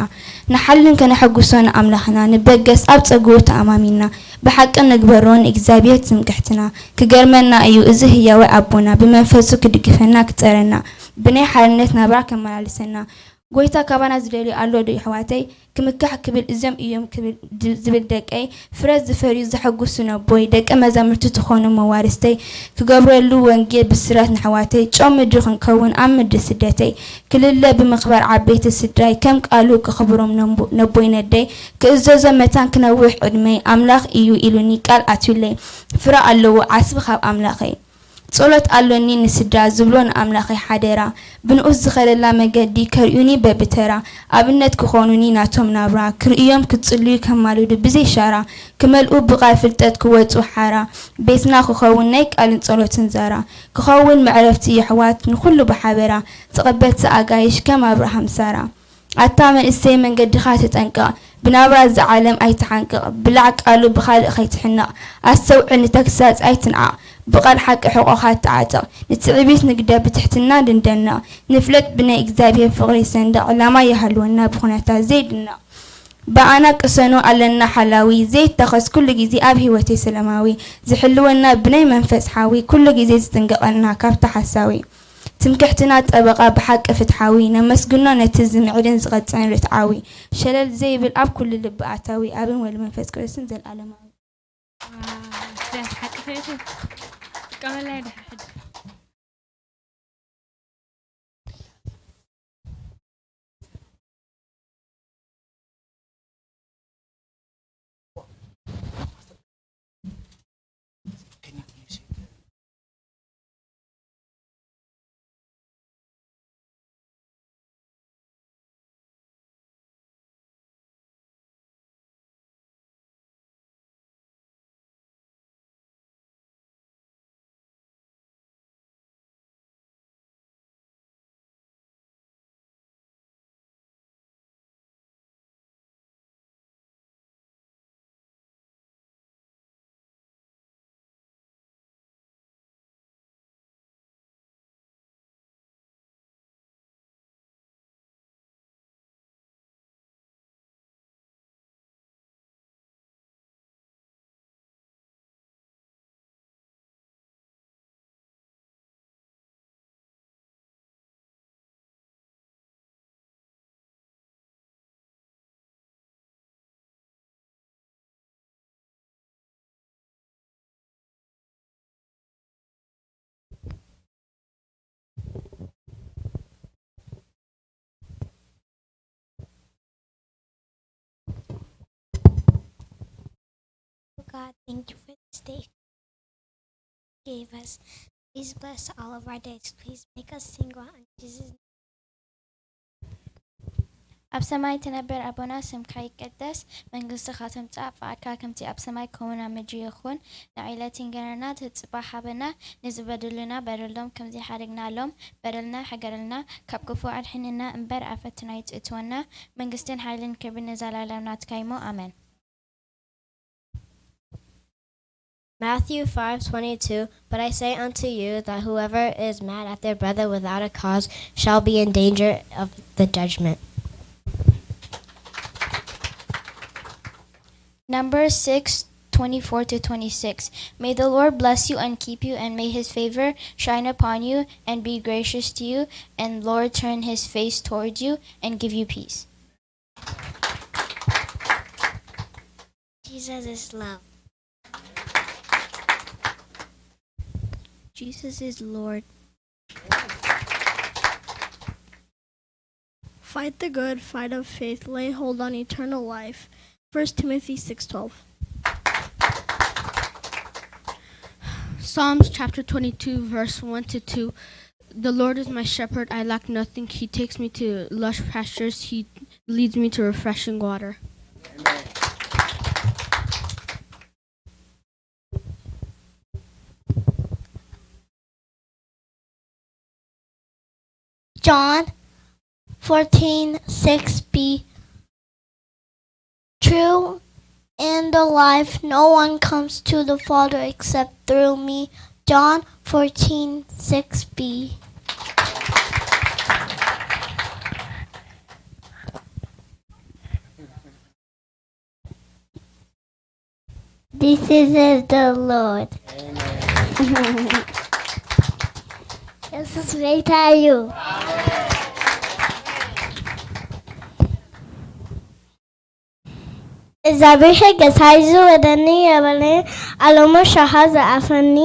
ንሓልን ከነሐጉሶ ንኣምላኽና፣ ንበገስ ኣብ ጸግኡ ተኣማሚንና። ብሓቂ ንግበሮ ንእግዚኣብሔር ትምክሕትና። ክገርመና እዩ እዚ ህያዋይ ኣቦና፣ ብመንፈሱ ክድግፈና ክጸረና፣ ብናይ ሓርነት ናብራ ከመላልሰና። ጎይታ ካባና ዝደልዮ ኣሎ ዶ የሕዋተይ? ክምካሕ ክብል እዞም እዮም ክብል ድ-፣ ዝብል ደቀይ፣ ፍረ ዝፈርዩ ዘሐጉሱ ነቦይ፣ ደቀ መዛሙርቲ ትኾኑ መዋርስተይ፣ ክገብረሉ ወንጌል ብስራት ነሕዋተይ፣ ጨው ምድሪ ክንከውን ኣብ ምድሪ ስደተይ፣ ክልለ ብምኽባር ዓበይቲ ስድራይ፣ ከም ቃሉ ክኽብሮም ነቦ-፣ ነቦይ ነደይ፣ ክእዘዞ መታን ክነውሕ ዕድመይ፣ ኣምላኽ እዩ ኢሉኒ ቃል ኣትዩለይ፣ ፍረ ኣለዎ ዓስቢ ካብ ኣምላኸይ። ጸሎት ኣሎኒ ንስድራ ዝብሎ ንኣምላኸይ ሓደራ። ብንኡስ ዝኸደላ መገዲ ከርእዩኒ በብተራ። ኣብነት ክኾኑኒ ናቶም ናብራ። ክርእዮም ክጽልዩ ከማልዱ ብዘይ ሻራ። ክመልኡ ብቓል ፍልጠት ክወጹ ሓራ። ቤትና ክኸውን ናይ ቃልን ጸሎትን ዛራ። ክኸውን መዕረፍቲ የሕዋት ንኹሉ ብሓበራ። ተቐበልቲ ኣጋይሽ ከም ኣብርሃም ሳራ። ኣታ መንእሰይ መንገድኻ ተጠንቀቕ፣ ብናብራ እዛ ዓለም ኣይትሓንቅቕ፣ ብላዕ ቃሉ ብኻልእ ከይትሕነቕ፣ ኣስተውዕል ንተግሳጽ ኣይትንዓቕ፣ ብቓል ሓቂ ሕቖኻ ተዓጠቕ፣ ንትዕቢት ንግደፍ ብትሕትና ንደነቕ፣ ንፍለጥ ብናይ እግዚኣብሔር ፍቕሪ ሰንደቕ፣ ዕላማ ይሃልወና ብኹነታት ዘይድነቕ። ብኣና ቅሰኑ ኣለና ሓላዊ፣ ዘይታኸስ ኩሉ ግዜ ኣብ ህይወተይ ሰላማዊ፣ ዝሕልወና ብናይ መንፈስ ሓዊ፣ ኩሉ ግዜ ዝጥንቀቐልና ካብቲ ሓሳዊ። ትምክሕትና ጠበቓ ብሓቂ ፍትሓዊ፣ ነመስግኖ ነቲ ዝምዕድን ዝቐጽዕን ርትዓዊ፣ ሸለል ዘይብል ኣብ ኩሉ ልቢ ኣታዊ፣ ኣብን ወልድ መንፈስ ቅዱስን ዘልኣለማዊ። ዋው፣ ደስ ሓቂ ኸይቱ። ጥቀመላ ድሕሪ ሕጂ። God, thank you for this day. gave us. Please bless all of our days. Please make us sing well in Jesus' name. ኣብ ሰማይ ትነብር ኣቦና፣ ስምካ ይቀደስ፣ መንግስትኻ ትምጻእ፣ ፍቓድካ ከምቲ ኣብ ሰማይ ከምኡ ኣብ ምድሪ ይኹን። ንዕለቲ እንጀራና ትጽባ ሃበና፣ ንዝበደሉና በደሎም ከምዚ ሓደግናሎም፣ በደልና ሕገረልና፣ ካብ ክፉ ኣድሕንና እምበር ኣብ ፈተና ኣይትእትወና፣ መንግስትን ሓይልን ክብርን ንዘላለም ናትካ እሞ፣ ኣሜን። Matthew five twenty-two, "But I say unto you that whoever is mad at their brother without a cause shall be in danger of the judgment." Numbers six twenty-four to twenty-six. May the Lord bless you and keep you, and may his favor shine upon you and be gracious to you, and Lord turn his face towards you and give you peace. Jesus is love. Jesus is Lord. Fight the good fight of faith. Lay hold on eternal life. First Timothy six twelve. Psalms chapter twenty-two, verse one to two. The Lord is my shepherd, I lack nothing. He takes me to lush pastures. He leads me to refreshing water. John fourteen six b. True and alive, no one comes to the Father except through me. John fourteen six b. This is the Lord. ኢየሱስ ጎይታ እዩ። እግዚኣብሔር ሕገ ሳይዙ ወደኒ የበለ ኣሎሞ ሻሃ ዝኣፈኒ።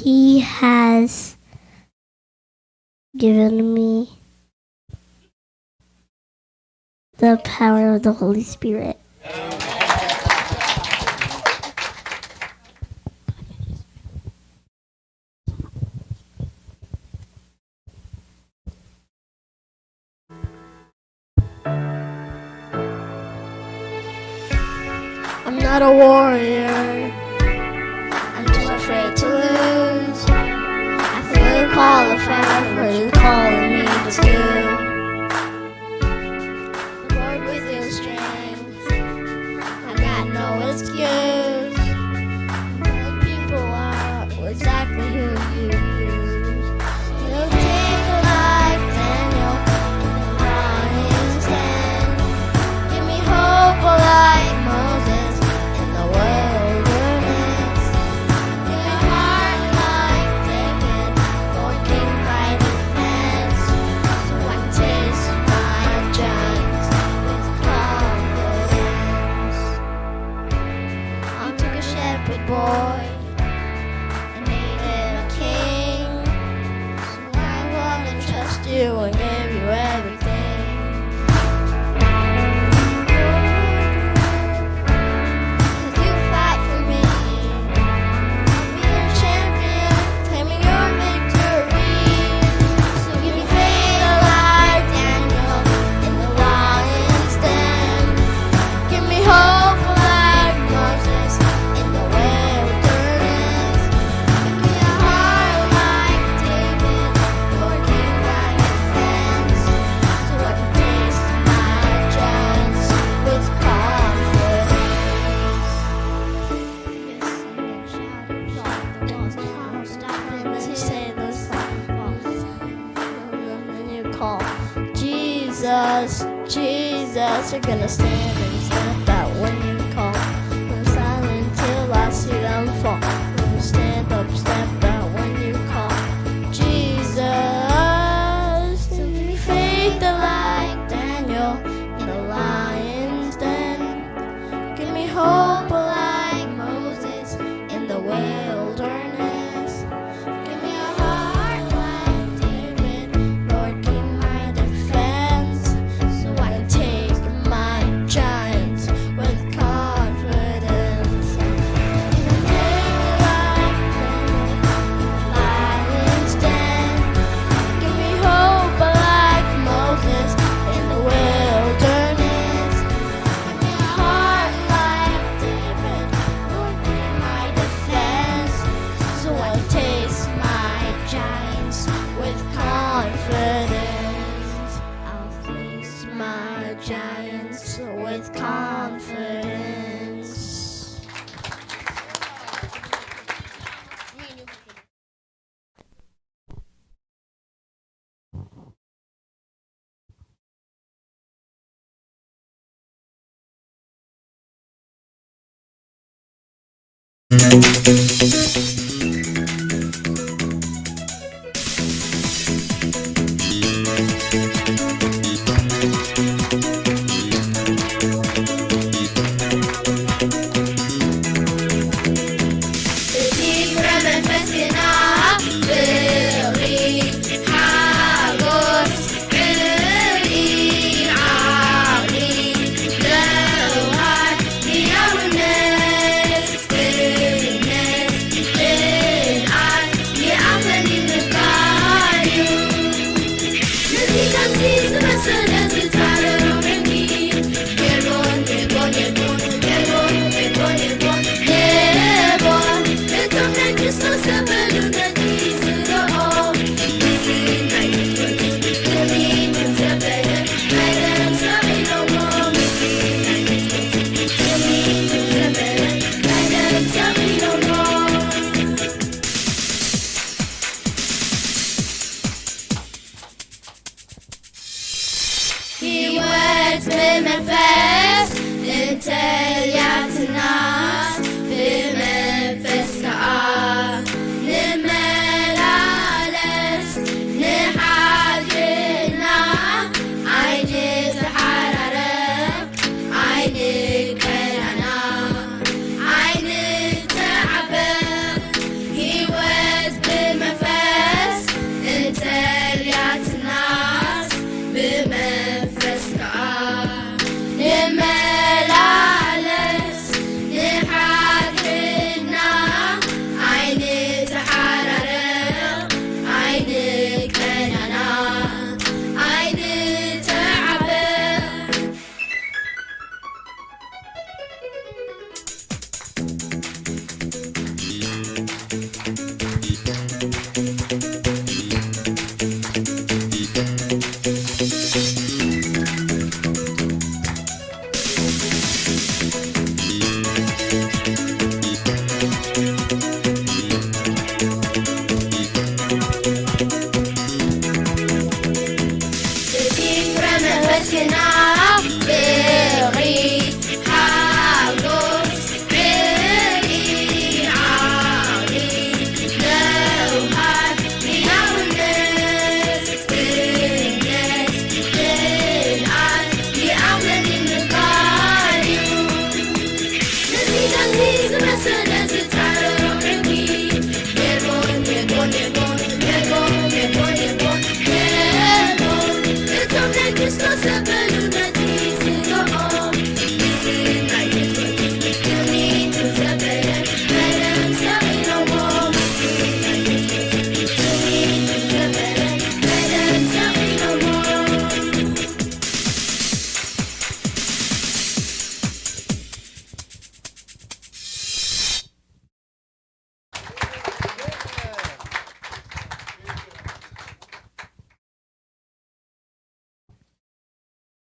He has given me the power of the Holy Spirit. I'm not a warrior. I'm too afraid to lose. I feel qualified for what you're calling me to do. Lord, with your strength, I got no excuse. People are exactly who you use. You'll take a life, Daniel, in the lion's den. Give me hope like Moses in the wilderness. Give me a heart like David, Lord, king by defense. So I taste my giants with confidence. You took a shepherd boy and made him a king. So I wanna trust you and give you everything. 'Cause you fight for me. I'll be your champion, claiming your victory. So give me faith like Daniel in the lion's den. Give me hope like Moses in the wilderness. Give me a heart like David, Lord, king by defense, so I can face my giants with confidence. Yes, sing and shout and shout the walls. Don't stop and say the song. When you call, Jesus, Jesus, you're gonna stand and step out when you call. I'm silent till I see them fall. Gonna stand up, step out when you call. Jesus, give me faith like Daniel in the lion's den. Give me hope like Moses in the wilderness. Conference. ህይወት ብመንፈስ እንተልያትና፣ ብመንፈስ ከኣ ንመላለስ። ንሓድግና ኣይንተሓራረቕ፣ ኣይንቀናና፣ ኣይንተዓበ። ህይወት ብመንፈስ እንተልያትናስ፣ ብመንፈስ ከኣ ንመላለስ። ንሓድሕድና ኣይንተሓራረቕ፣ ኣይንቀናና፣ ኣይንተዓበ።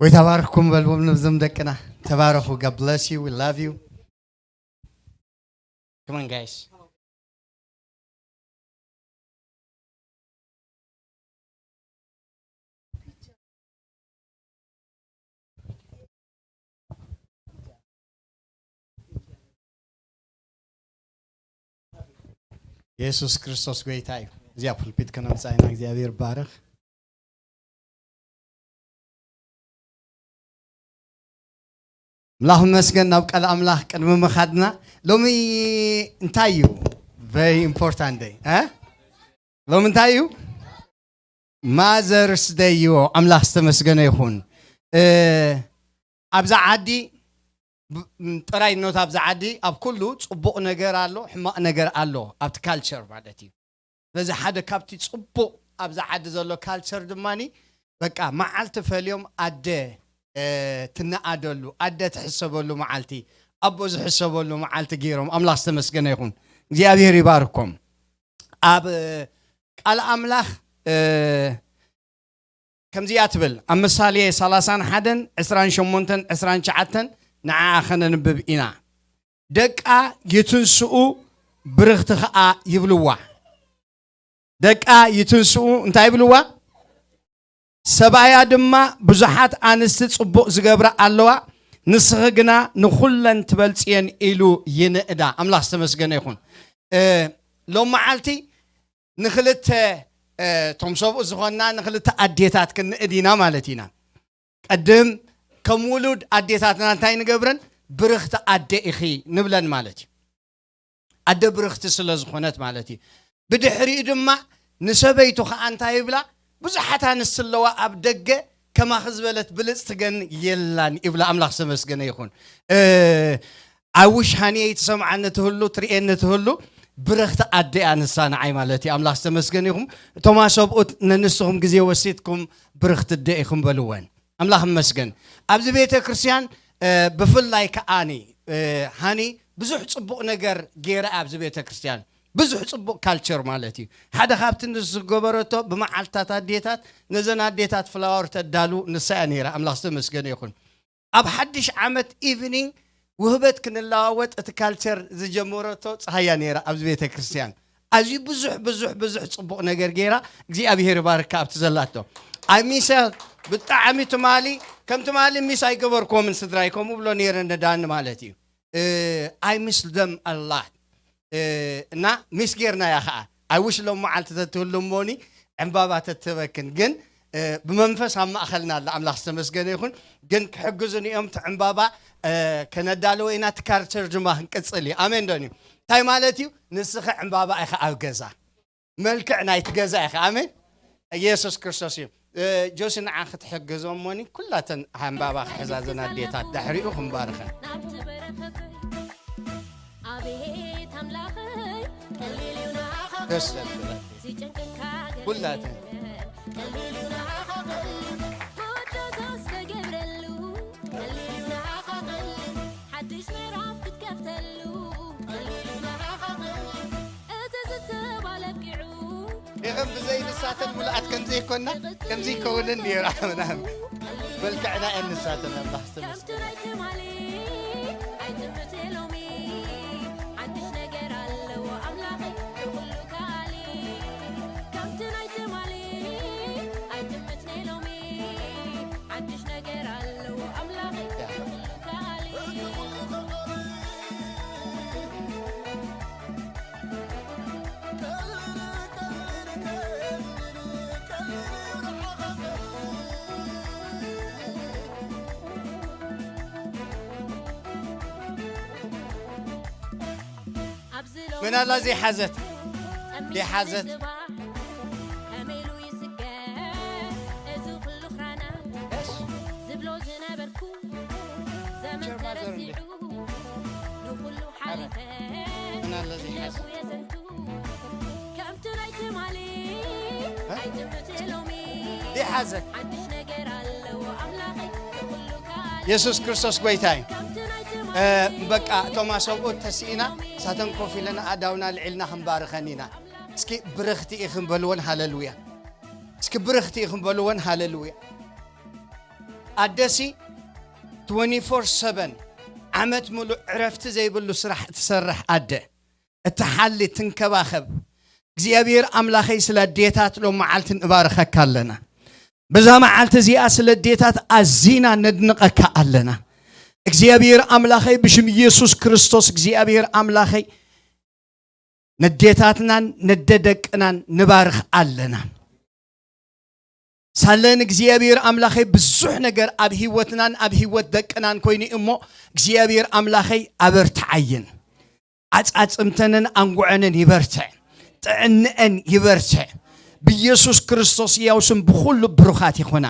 ጎይታ ባርኽኩም በልዎም ነብዞም ደቅና። ተባረኹ። God bless you. We love you. Come on, guys. የሱስ ክርስቶስ ጎይታ እዩ። እዚኣ ፑልፒት ከነምጻ ኢና። እግዚኣብሔር ባርኽ። ኣምላኽ ይመስገን። ናብ ቃል ኣምላኽ ቅድሚ ምኻድና፣ ሎሚ እንታይ እዩ? Very important day, እ? ሎሚ እንታይ እዩ? Mother's Day እዩ። ኣምላኽ ዝተመስገነ ይኹን። እ፣ ኣብዛ ዓዲ፣ ብ-፣ ጥራይ ኖት፣ ኣብዛ ዓዲ ኣብ ኩሉ ጽቡቕ ነገር ኣሎ፣ ሕማቕ ነገር ኣሎ፣ ኣብቲ ካልቸር ማለት እዩ። ስለዚ ሓደ ካብቲ ጽቡቕ ኣብዛ ዓዲ ዘሎ ካልቸር ድማኒ፣ በቃ፣ መዓልቲ ፈልዮም ኣደ፣ እ፣ ትነኣደሉ፣ ኣደ ትሕሰበሉ መዓልቲ፣ ኣቦ ዝሕሰበሉ መዓልቲ ገይሮም። ኣምላኽ ዝተመስገነ ይኹን። እግዚኣብሔር ይባርኮም። ኣብ ቃል ኣምላኽ፣ እ፣ ከምዚኣ ትብል ኣብ ምሳሌ ሰላሳን ሓደን ዕስራን ሸሞንተን ዕስራን ትሽዓተን ንዓኣ ኸነንብብ ኢና። ደቃ ይትንስኡ ብርኽቲ ኸኣ ይብልዋ። ደቃ ይትንስኡ እንታይ ይብልዋ? ሰብኣያ ድማ ብዙሓት ኣንስቲ ጽቡቕ ዝገብራ ኣለዋ፣ ንስኺ ግና ንኹለን ትበልጽየን ኢሉ ይንእዳ። ኣምላኽ ዝተመስገነ ይኹን። እ፣ ሎም መዓልቲ ንኽልተ፣ እ፣ እቶም ሰብኡ ዝኾንና ንኽልተ ኣዴታት ክንእድ ኢና ማለት ኢና። ቀድም ከም ውሉድ ኣዴታትና እንታይ ንገብረን? ብርኽቲ ኣደ ኢኺ ንብለን ማለት እዩ። ኣደ ብርኽቲ ስለ ዝኾነት ማለት እዩ። ብድሕሪኡ ድማ ንሰበይቱ ኸኣ እንታይ ይብላ? ብዙሓት ኣንስቲ ኣለዋ ኣብ ደገ፣ ከማኺ ዝበለት ብልጽቲ ግን የላን ይብላ። ኣምላኽ ዝተመስገነ ይኹን። እ፣ ኣውሽ ሃንየይ ትሰምዓኒ ትህሉ፣ ትርእየኒ ትህሉ፣ ብርኽቲ ኣደ እያ ንሳ ንዓይ ማለት እዩ። ኣምላኽ ዝተመስገነ ይኹን። እቶም ኣሰብኡት ነንስኹም ግዜ ወሲድኩም ብርኽቲ ኣደ ኢኹም በልወን። ኣምላኽ ይመስገን። ኣብዚ ቤተ ክርስቲያን፣ እ፣ ብፍላይ ከኣኒ፣ እ፣ ሃኒ ብዙሕ ጽቡቕ ነገር ገይራ እያ ኣብዚ ቤተ ክርስቲያን። ብዙሕ ጽቡቕ ካልቸር ማለት እዩ። ሓደ ካብቲ ንሱ ዝገበረቶ ብመዓልትታት ኣዴታት፣ ነዘን ኣዴታት ፍላወር ተዳሉ ንሳ እያ ነይራ። ኣምላኽ ዝተመስገነ ይኹን። ኣብ ሓድሽ ዓመት ኢቭኒንግ ውህበት ክንለዋወጥ እቲ ካልቸር ዝጀመረቶ ጸሃያ ነይራ ኣብዚ ቤተ ክርስቲያን። ኣዝዩ ብዙሕ፣ ብዙሕ፣ ብዙሕ ጽቡቕ ነገር ገይራ፣ እግዚኣብሄር ይባርካ ኣብቲ ዘላቶ። ኣይ ሚስ ብጣዕሚ ትማሊ፣ ከም ትማሊ ሚስ ኣይገበርኩዎምን ስድራይ፣ ከምኡ ብሎ ነይረ ነዳኒ ማለት እዩ። እ፣ I miss them a lot። እ፣ እና ሚስ ጌርናያ ኸኣ። I wish ሎም መዓልቲ ተትህሉ እሞኒ ዕምባባ ተትህበክን። ግን፣ እ፣ ብመንፈስ ኣብ ማእኸልና ኣላ። ኣምላኽ ዝተመስገነ ይኹን። ግን ክሕግዙኒ እዮም። እቲ ዕምባባ፣ እ፣ ከነዳልዎ ኢና። እቲ ካልቸር ድማ ክንቅጽል እዩ። ኣሜን ዶ እዩ? እንታይ ማለት እዩ? ንስኺ ዕምባባ ኢኻ ኣብ ገዛ። መልክዕ ናይቲ ገዛ ኢኻ። ኣሜን። ኢየሱስ ክርስቶስ እዩ። እ፣ ጆሲ ንዓ ክትሕግዞ እሞኒ ኩላተን ዕምባባ ክሕዛ ዘን ኣዴታት ድሕሪኡ ክንባርኸን። ናብቲ በረኸት ኣቤት ኣምላኸይ፣ ቀሊል እዩ ንዓኻ ደስ ዘብል። ዝጨንቀካ ገለ ኩላተን። የለን። ቀሊል እዩ ንዓኻ ቀሊል፣ መወዳእታ ዝተገብረሉ። ቀሊል እዩ ንዓኻ ቀሊል፣ ሓድሽ ምዕራፍ ክትከፍተሉ። ቀሊል እዩ ንዓኻ ቀሊል፣ እቲ ዝተባለ ኣብቂዑ። ይኸም ብዘይ ንሳተን ሙሉኣት ከም ዘይኮና፣ ከም ዘይከውንን ነይራ ምናምን። መልክዕና እየን ንሳተን ኣምላኽ ከምቲ ዝተመስገነ። ናይ ትማሊ ኣይጥምት ሎሚ፣ ሓድሽ ነገር ኣለዎ ኣምላኸይ ንኹሉ ከኣሊ። ከምቲ ናይ ትማሊ ኣይጥምት ሎሚ፣ ሓድሽ ነገር ኣለዎ ኣምላኸይ ንኹሉ ከኣሊ። መን ኣላ ዘይሓዘት? ዘይሓዘት? ከመይ ኢሉ ይስገር እዚ ኩሉ ክራና? የስ። ዝብሎ ዝነበርኩ ዘመን ቸርማ ዘር እንዴ? ተረሲዑ ንኹሉ ሓሊፈ ምን ኣለ ዘይሓዘ? ነብኡ የዘንቱ ከምቲ ናይ ትማሊ እ? ኣይጥምት ሎሚ ዘይሓዘ? ሓድሽ ነገር ኣለዎ ኣምላኸይ ንኹሉ ከኣሊ የሱስ ክርስቶስ ጎይታ እዩ። ከምቲ ናይ ትማሊ እ፣ በቃ እቶም ኣሰብኡት ተስኢና ሳተን ኮፍ ኢለን ኣእዳውና ልዒልና ክንባርኸን ኢና። እስኪ ብርኽቲ ኢኽን በልወን ሃለሉያ። እስኪ ብርኽቲ ኢኽን በልወን ሃለሉያ። ኣደሲ ትወንቲ ፎር ሰቨን ዓመት ሙሉእ ዕረፍቲ ዘይብሉ ስራሕ እትሰርሕ ኣደ፣ እትሓሊ፣ ትንከባኸብ እግዚኣብሔር ኣምላኸይ ስለ ኣዴታት ሎም መዓልቲ ንባርኸካ ኣለና። በዛ መዓልቲ እዚኣ ስለ ኣዴታት ኣዚና ነድንቐካ ኣለና። እግዚኣብሔር ኣምላኸይ ብሽም ኢየሱስ ክርስቶስ እግዚኣብሔር ኣምላኸይ ነዴታትናን ነደደቅናን ንባርኽ ኣለና። ሳለን እግዚኣብሔር ኣምላኸይ ብዙሕ ነገር ኣብ ህይወትናን ኣብ ህይወት ደቅናን ኮይኑ እሞ እግዚኣብሔር ኣምላኸይ ኣበርትዓየን። ዓጻጽምተንን ኣንጉዐንን ይበርትዕ። ጥዕንአን ይበርትዕ። ብኢየሱስ ክርስቶስ ሕያው ስም ብኹሉ ብሩኻት ይኹና።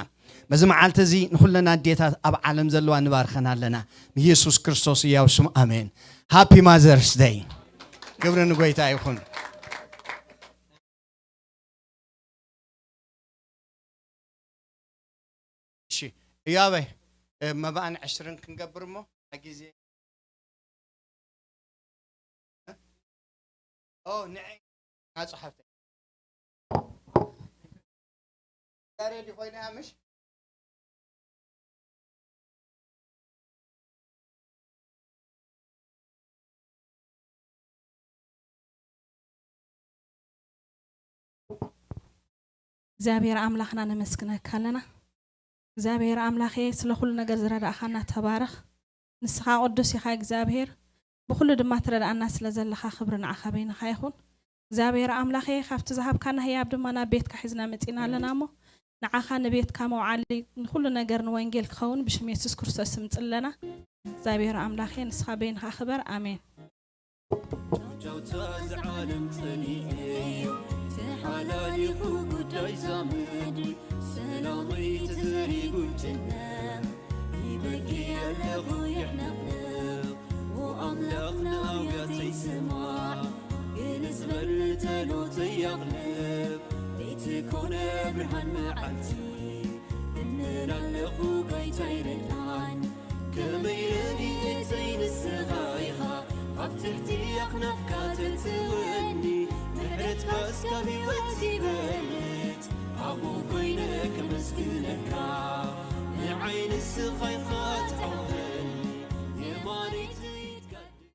በዚ መዓልቲ እዚ ንኹለን ኣዴታት ኣብ ዓለም ዘለዋ ንባርከን ኣለና። ብኢየሱስ ክርስቶስ ሕያው ስም ኣሜን። ሃፒ ማዘርስ ደይ። ክብሪ ንጎይታ ይኹን። እሺ፣ ህያበይ፣ እ፣ መባእን ዕስርን ክንገብር እሞ፣ ግዜ፣ እ? ኦ፣ ንዐይ፣ ናጹ ሓፍተይ። ያሬድ ኮይና ምሽ እግዚኣብሔር ኣምላኽና ነመስግነካ ኣለና። እግዚኣብሔር ኣምላኸ፣ ስለ ኩሉ ነገር ዝረዳእኻና ተባረኽ። ንስኻ ቅዱስ ኢኻ እግዚኣብሔር፣ ብኩሉ ድማ ትረድኣና ስለ ዘለኻ ክብሪ ንዓኻ በይንኻ ይኹን። እግዚኣብሔር ኣምላኸ፣ ካብቲ ዝሃብካና ህያብ ድማ ናብ ቤትካ ሒዝና መጺና ኣለና እሞ፣ ንዓኻ ንቤትካ መውዓሊ ንኩሉ ነገር ንወንጌል ክኸውን ብሽም የሱስ ክርስቶስ ስም ጽለና። እግዚኣብሔር ኣምላኸ፣ ንስኻ በይንኻ ክበር። ኣሜን። ጫውጫውታ እዚ ዓለም ጸሊኤ ተሓላሊኹ ጉዳይ እዛ ምድሪ ሰላመይ ተዘሪጉ ጭነቕ ይበኪ ኣለኹ ይሕነቕነቕ ኦ ኣምላኽ ንኣውያተይ ስማዕ ግልጽ በል ጸሎተይ ኣቕልብ ለይቲ ኮነ ብርሃን መዓልቲ እምር ኣለኹ ጎይታይ ርድኣን ከመይ ረድኤተይ ንስኻ ኢኻ ኣብ ትሕቲ ኣኽናፍካ ተንጽወኒ ምሕረትካ እስካብ